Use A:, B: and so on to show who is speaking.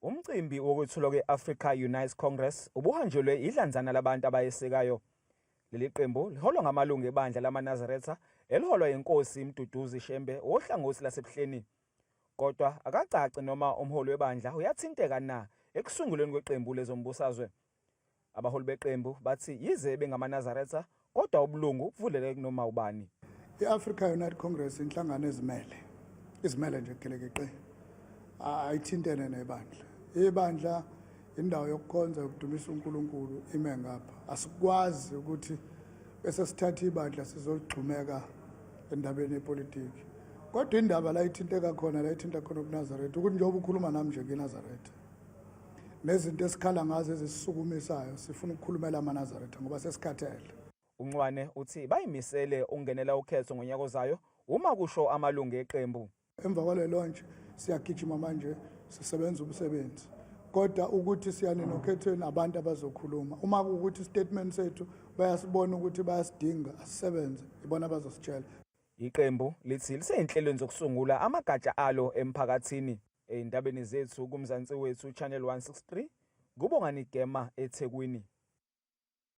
A: Umcimbi wokwethulwa kwe-Africa Unite Congress ubuhanjelwe idlanzana labantu abayesekayo. Leli qembu liholwa ngamalungu ebandla lamaNazaretha eliholwa yinkosi Mduduzi Shembe wohlangothi laseBuhleni. Kodwa akacaci noma umholi webandla uyathinteka na ekusungulweni kweqembu lezombusazwe. Abaholi beqembu bathi yize bengamaNazaretha kodwa ubulungu buvuleleke kunoma ubani.
B: I-Africa Unite Congress inhlangano ezimele, izimele nje gelekeqe, ayithintene nebandla. Ibandla indawo yokukhonza yokudumisa uNkulunkulu ime ngapha. Asikwazi ukuthi bese sithatha ibandla sizoligxumeka endabeni yepolitiki. Kodwa indaba la ithinteka khona la ithinta khona kuNazaretha ukuthi njengoba ukhuluma nami nje ngeNazaretha nezinto esikhala ngazo ezisisukumisayo sifuna ukukhulumela amaNazaretha ngoba sesikhathele.
A: UNcwane uthi bayimisele ukungenela ukhetho ngonyaka ozayo uma kusho amalungu eqembu.
B: Emva kwale launch siyagijima manje sisebenza umsebenzi kodwa ukuthi siyane nokhethweni abantu abazokhuluma uma kuwukuthi istatement sethu bayasibona ukuthi bayasidinga asisebenze ibona abazositshela.
A: Iqembu lithi liseyinhlelweni zokusungula amagatsha alo emphakathini. Ey'ndabeni zethu kuMzansi Wethu Channel 163, kuBongani Gema eThekwini.